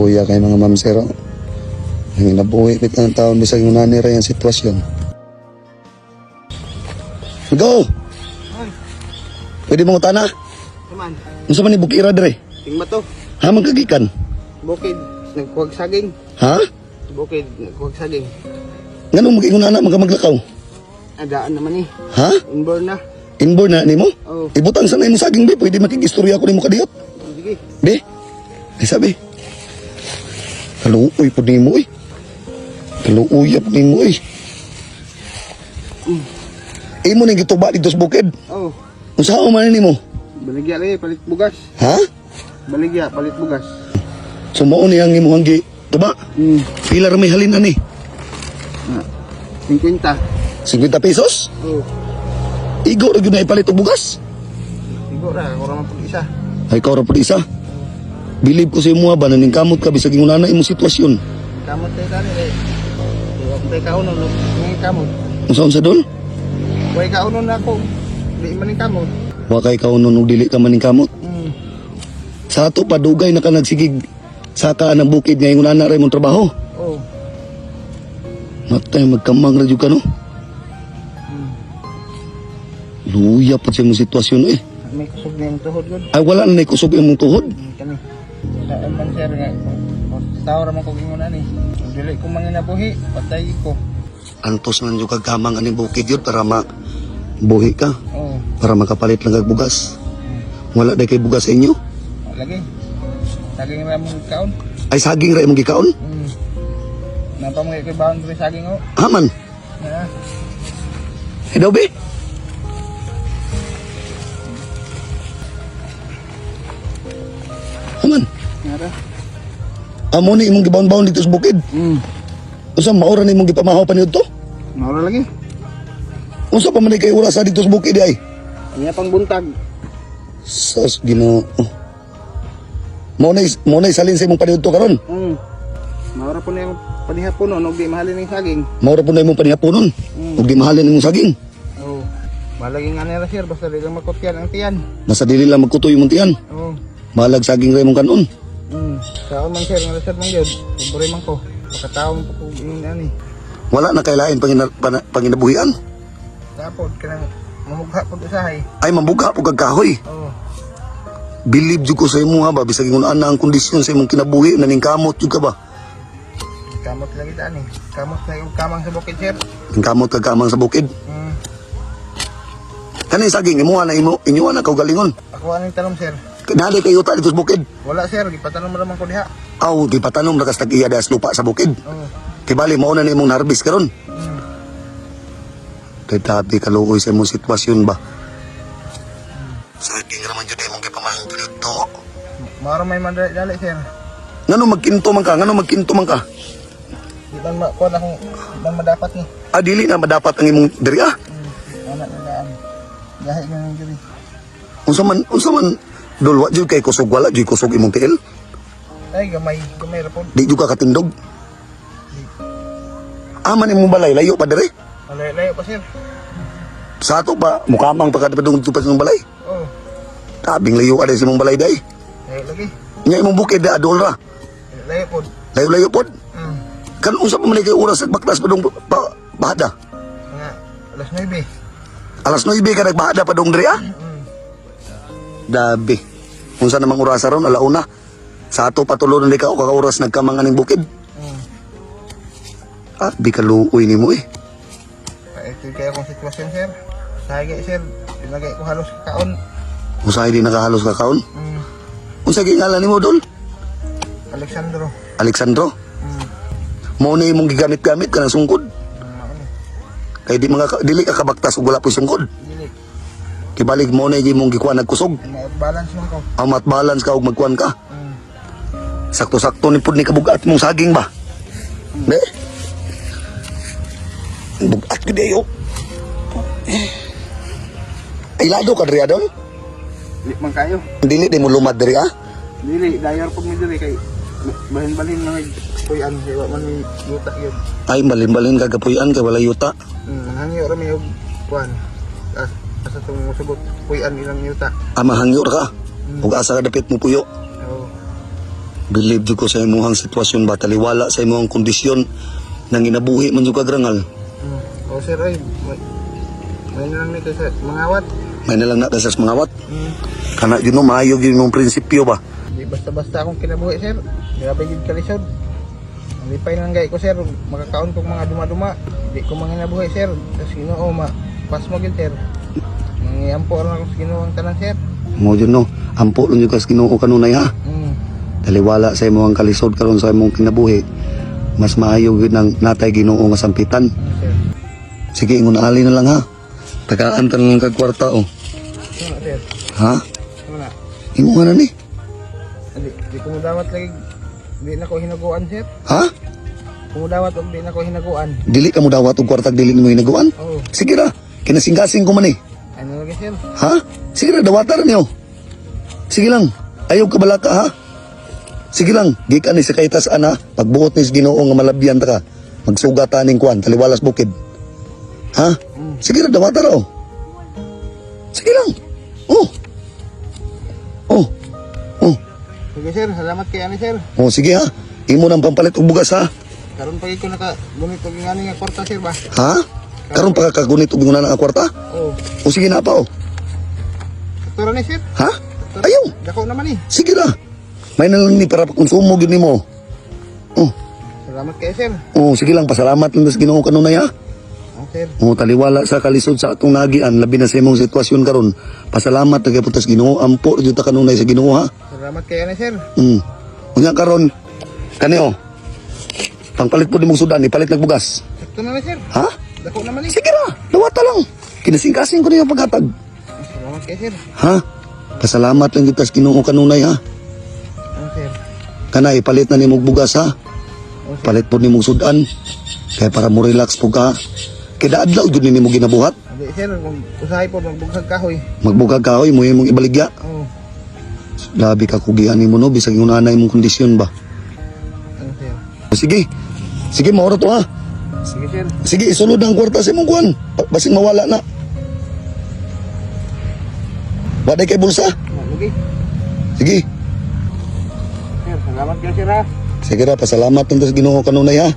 Luya kay mga ma'am sir, oh. Ang nabuhi bit ang taon bisag yung nani ra yung sitwasyon. Go! Pwede mo tana? Naman, Unsa man ni bukira dire? tingma to. Ha, man kagikan? Bukid, nagkuhag saging. Ha? Bukid, nagkuhag saging. Nganong mag-ingon ana man ka maglakaw? Adaan naman eh. Ha? Inborn na. Inborn na nimo? Oo. Ibutang sa na imong saging be, pwede makig-istorya ko nimo kadiyot. Sige. Be. Ay sabi. Kaluoy pud nimo eh. Kaluoy pud nimo eh. Imo ning gituba dito sa bukid. Oh, Unsa man nimo? baligya lagi, palit bugas. Ha? Baligya, palit bugas. So mao ni ang imong gi tuba. Pila ra may halin ani? Ah, 50. 50 pesos? Oh, Igo ra gyud na ipalit og bugas. sigo ra, ako ra man pud isa. Ay ikaw ra pud isa. Bilib ko sa imo ba naning kamot ka bisag ingon ana imong sitwasyon. Kamot tayo tani eh. Wa ko tayo kaunon, no? Ngay kamot. Unsa unsa dol? Way kaunon na ako. Di man ning kamot. Wa kay kaunon og dili ka maning kamot. Sa ato pa dugay na ka nagsigig saka ng bukid nga ingon ana ra imong trabaho. Oh. Matay magkamang ra jud ka no. Luya pa sa imong sitwasyon eh. May kusog na yung tuhod gud. Ay wala na kusog imong tuhod. Kani. Saan man sir nga. Tao ra man ko ingon ani. Kung dili ko manginabuhi, patay ko. Antos man jud kag kamang aning bukid yun para ma buhi ka, Oh, para makapalit lang kag bugas. Wala day kay bugas sa inyo. lagi. Saging ra mong kaon. Ay saging ra imong gikaon. Napa mo kay baon diri saging oh. Haman. Na. Ay daw be. Haman. Nara. Amo ni imong gibaon-baon dito sa bukid. Unsa maora ni imong gipamahaw pa nito? Maura lagi. Unsa pa man kay oras dito sa bukid ay? Niya pang buntag. Sus Ginoo. Mo na salin sa imong paniudto karon. Maura po na yung panihapon no, og di mahalin ning saging. Mao ra po na imong panihaponon. Ug di mahalin imong saging. Oh. Malagi nga nila sir, basta di lang makutyan ang tiyan. Basta dili lang magkutoy imong tiyan. Oh. Malag saging ra imong kanon. Kaon man sir, nga sir man gyud. Pobre man ko. Pakataon po ko ingon ani. Wala na kailain panginabuhian. Tapod kanang mamugha pud usahay. Ay mambuga po kag kahoy. Oh. Bilib jud ko sa imo ha ba bisag ingon ana ang kondisyon sa imong kinabuhi naningkamot jud ka ba? Kamot lagi ta ani. Kamot na yung kamang sa bukid sir. Ningkamot kag kamang sa bukid. Kani saging imo na imo inyo na kaugalingon. Ako aning tanong sir. Nali kayo ta dito sa bukid. Wala sir, gipatanom ra man ko diha. Aw, di patanom ra kas tag-iya das lupa sa bukid. Oh. Kay bali mao na nimong narbis karon. Kay tabi kaluoy sa imong sitwasyon ba. Saging ra man jud imong gipamahong dito. Maro may mandali sir. Ngano magkinto man ka? Ngano magkinto man ka? Di man makuha akong di man madapat ni. Ah, dili na madapat ang imong diri ah. Ana na daan. Gahi na ng diri. Unsa man dol wa jud kay kusog, wala jud kusog imong tiil. Ay gamay, gamay ra pod. Di jud ka katindog. Aman imong balay layo pa diri. Layo-layo pa sir. Sa ato pa mukamang pa kadpadung pa sa imong balay. Oh, Tabing layo ka sa imong balay day. layo lagi. Nya imong bukid da adol ra. Layo pod. Layo-layo pod. Kan unsa pa man kay oras nagbaktas pa dong pa, bahada? Mga alas 9. Alas 9 ka nagbahada pa dong diri ah. Dabi. Unsa namang oras ron alauna. Sa ato patulo na di ka o ka oras nagkamang aning bukid. Ah, di ka luoy nimo eh. Ito kayo akong sitwasyon sir. Sahigay sir, ilagay ko halos kaon. Usahay di nakahalos ka kaon. Unsa gi ngalan nimo dol? Alexandro. Alexandro. Mao na imong gigamit-gamit kanang sungkod. Ano? Kay di mga dili ka kabaktas ug wala po'y sungkod. Dili. Kibalik mo na imong gikuan nagkusog. Balance man ko. Ang mat balance ka ug magkuan ka. Sakto-sakto ni pud ni kabugat mong saging ba? Ne? Bugat gid ayo. Ay lado ka diri adon? Di man kayo. Dili di mo lumad diri ah. Dili, dayar pud mi diri kay balhin-balhin na may puyan kay wa man may yuta yun. Ay malimbalin ka kapuyan kay wala yuta. Hangyo ra may og kuan. As asa tong musugot puyan ilang yuta. Ah, mahangyo ra ka. Ug asa ka dapit mo puyo. Oh. Believe jud ko sa imuhang sitwasyon ba, taliwala sa imuhang kondisyon nang inabuhi man jud kag rangal. O sir, ay, may na lang nito sa mangawat. May nalang na sa mga wat. Kana jud no, maayo gyud imong prinsipyo ba. Di basta-basta akong kinabuhi, sir. Grabe gid kalisod. Lipay lang gay ko, sir. Makakaon kong mga duma-duma. Di ko manginabuhi, sir. Sa Ginoo ma pas mo gid, sir. Mangiampo lang ako sa Ginoo ang tanan, sir. Mo jud no, ampo lang jud ka sa Ginoo kanunay ha. Taliwala sa imong kalisod karon sa imong kinabuhi. Mas maayo gyud nang natay Ginoo nga sampitan. Sir. Sige, ingon ali na lang ha. Tagaan ta na lang kag kwarta oh. Ano, sir? Ha? Ano na? Imo nga na ni. Di ko mudawat lagi. Di na ko hinaguan, sir. Ha? Kumudawat og di na ko hinaguan. Dili ka mo dawat og kwarta dili nimo hinaguan? Oo. Sige ra, kinasingkasing ko man eh. Ano lagi, sir? Ha? Sige ra, dawatan ra niyo. Sige lang, ayaw ka balaka ha. Sige lang, gikan ni sa kaitas ana, pagbuot ni sa Ginoo nga malabyan ta ka. Magsugat ta ning kuan, taliwalas bukid. Ha? Sige ra, dawatan ra oh. Sige lang. Oh. Oh. Oh. Sige, sir. Salamat kay ani, sir. Oh, sige ha. Imo nang pampalit og bugas ha. Karon pagi ko naka gunit og ngani nga kwarta, sir ba? Ha? Karon pa kagunit og nguna na ang kwarta? Oo. O sige na pa oh. Tura ni, sir. Ha? Ayaw. Dako naman eh. Sige na. May na lang ni para konsumo gyud nimo. Oh, Salamat kay sir. oh sige lang, pasalamat lang sa Ginoo kanunay ha. Oh, sir. Oh, taliwala sa kalisod sa atong nagian labi na sa imong sitwasyon karon. Pasalamat na gyud sa Ginoo, ampo jud ta kanunay sa Ginoo ha. Salamat kay ani, sir. Unya karon kani oh. Pangpalit po nimong sudan, ipalit nagbugas. Sakto na ni, sir. Ha? Dako naman eh. Sige ra, dawata lang. Kinasingkasing ko niyo paghatag. Salamat kay sir. Ha? Pasalamat lang gyud ta sa Ginoo kanunay ha. Oh, sir. Kana ipalit na nimong bugas ha. Oh, sir. Palit po nimong sudan. Kaya para mo relax po ka. Kaya adlaw jud ni nimo ginabuhat. Abi, sir, kung usahay po magbugsag kahoy. Magbugag kahoy mo imong ibaligya. Oh, Grabe ka kugian nimo no bisag yung nanay mong kondisyon ba. ano, sir? O, sige. Sige maoro to ha. Sige, sir. Sige isulod ang kwarta sa imong kuan. Basin mawala na. Waday kay bulsa. Lagi. Sige. Sir, salamat kay sir ha. Sige ra, pasalamat lang sa Ginoo kanunay ha.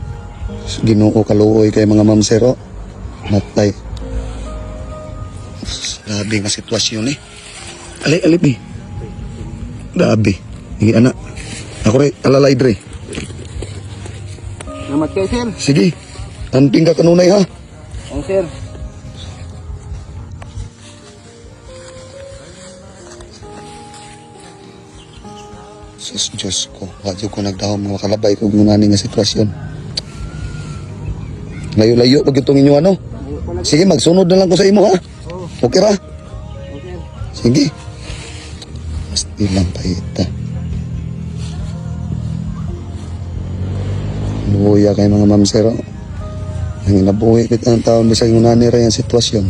Ginoo kaluoy kay mga ma'am sir oh. Matay. Grabe nga sitwasyon eh. Ali, ali bi. Grabe. Sige anak. Ako re, alalay dre. Salamat kay sir. Sige. Tamping ka kanunay ha. Oh, sir. Sus, Diyos ko. Wadyo ko nagdahom nga makalabay ko ngunani nga sitwasyon. Layo-layo pag itong inyo ano. Layo pa lagi. Sige, magsunod na lang ko sa imo ha. Oh, Okay ra? oh, sir. Sige. Mas ilang paita. Luya kay mga ma'am sir. Oh. Ang inabuhi kita ng taon bisag ngunani ra yung sitwasyon.